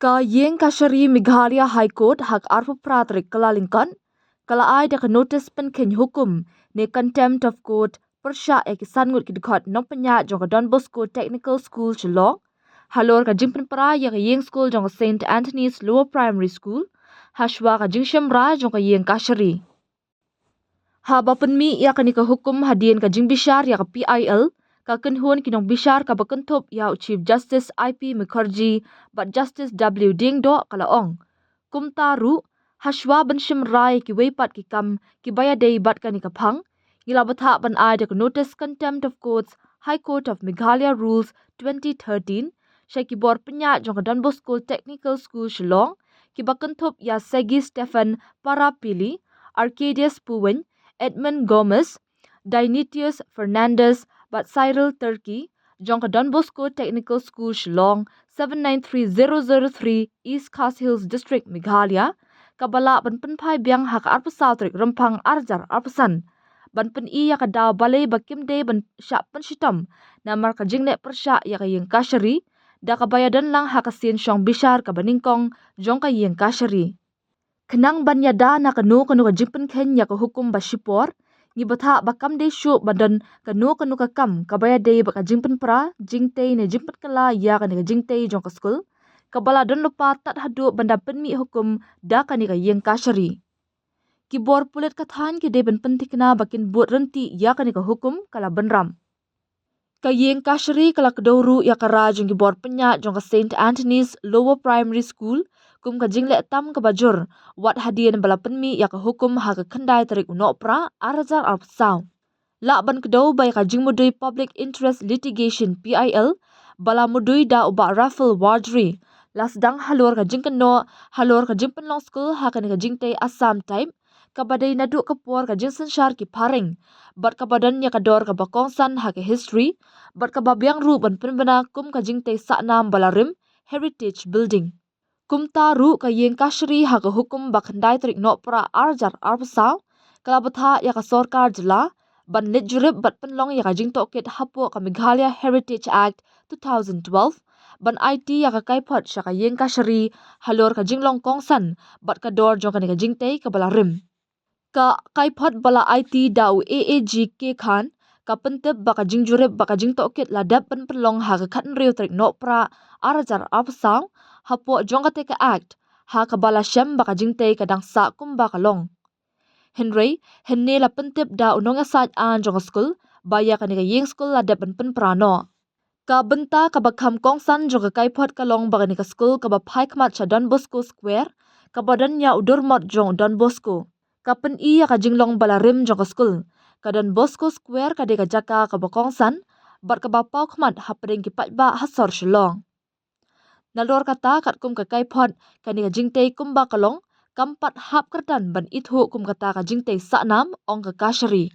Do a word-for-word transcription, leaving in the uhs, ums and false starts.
Ka Iingkashari Meghalaya High Court ha ka arphew phra tarik Kyllalyngkot ka la ai da ka notis pynkheiñ hukum ne contempt of court pyrshah ïa ki san ngut ki dkhot nongpynïaid jong ka Don Bosco Technical School Shillong halor ka jingpynpra ïa ka ïing skul jong ka Saint Anthony's Lower Primary School hashwa ka jingshim rai jong ka Iingkashari. Haba pynmih ïa kane ka hukum hadien ka jingbishar ïa ka P I L, ka kynhun ki nongbishar kaba kynthup ïa u Chief Justice I P Mukherjee bad Justice W Diengdoh ka la ong, kumta ruh, hashwa ban shim rai ïa kiwei pat ki kam kiba ïadei bad kane ka phang, ngi la bthah ban ai da ka notis contempt of courts, High Court of Meghalaya Rules twenty thirteen sha ki bor pynïaid jong ka Don Bosco Technical School Shillong, kiba kynthup ïa Segi Stephen Parapili, Arcadius Puwin, Edmund Gomez, Dionysius Fernandez bad Cyril Turkey jong ka Don Bosco Technical School Shillong, seven nine three zero zero three, East Khasi Hills District, Meghalaya, kaba lah ban pynphai biang ha ka arphew saw tarik Rymphang arhajar arphew san ban pyni ïa ka daw balei ba kim dei ban shah pynshitom namar ka jingleh pyrshah ïa ka Iingkashari da kaba ïadon lang ha ka sien shong bishar kaba nyngkong jong ka Iingkashari. Khnang ban ïada na kano kano ka jingpynkheiñ ïa ka hukum ba shipor, ngi bthah ba kam dei shuh ba don kano kano ka kam kaba ïadei bad ka jingpynpra jingtei ne jingpynkylla ïa kane ka jingtei jong ka skul kaba la don lypa tad haduh ban da pynmih hukum da kane ka Iingkashari. Ki bor pulit ka thaiñ ki dei ban pynthikna ba kin bud ryntih ïa kane ka hukum, ka la bynrap. Ka Iingkashari ka la kdew ruh ïa ka rai jong ki bor pynïaid jong ka Saint Anthony's Lower Primary School kum ka jingleh tam kaba jur, wat hadien ba la pynmih ïa ka hukum ha ka khyndai tarik u Nohprah arhajar arphew saw. Lah ban kdew ba ïa ka jingmudui Public Interest Litigation, P I L, ba la mudui da u Bah Raphael Warjri, la sdang halor ka jingkynnoh halor ka jingpynlong skul ha kane ka jingtei Assam type, kaba dei naduh ka por ka jingsynshar ki phareng bad kaba don ïa ka dor kaba kongsan ha ka history bad kaba biang ruh ban pynbna kum ka jingtei sahnam ba la rim, Heritage Building. Kumta ruh ka Iingkashari ha ka hukum ba khyndai tarik Nohprah arhajar arphew saw ka la bthah ïa ka sorkar jylla ban leit jurip bad pynlong ïa ka jingtohkit hapoh ka Meghalaya Heritage Act two thousand twelve ban aiti ïa ka kaiphod sha ka Iingkashari halor ka jinglong kongsan bad ka dor jong kane ka jingtei kaba la rim. Ka kaiphod ba la aiti da u A A G K Khan ka pyntip ba ka jingjurip bad ka jingtohkit la dep ban pynlong ha ka khathynriew tarik Nohprah arhajar arphew saw hapoh jong katei ka Act, ha kaba la shem ba ka jingtei ka dang sah kumba ka long. Hynrei hynne la pyntip da u nongïasaid aiñ jong ka skul ba ïa kane ka ïing skul la dep ban pynpra noh. Ka bynta kaba kham kongsan jong ka kaiphod ka long ba kane ka skul kaba phai khmat sha Don Bosco Square, kaba don ïa u durmot jong u Don Bosco, ka pyni ïa ka jinglong ba la rim jong ka skul. Ka Don Bosco Square ka dei ka jaka kaba kongsan bad kaba paw khmat hapdeng ki paidbah ha sor Shillong. Nalor kata, katkum ka kaiphod, kane ka jingtei kumba ka long kam pat hap kyrdan ban ithuh kum kata ka jingtei sahnam, ong ka Kashari.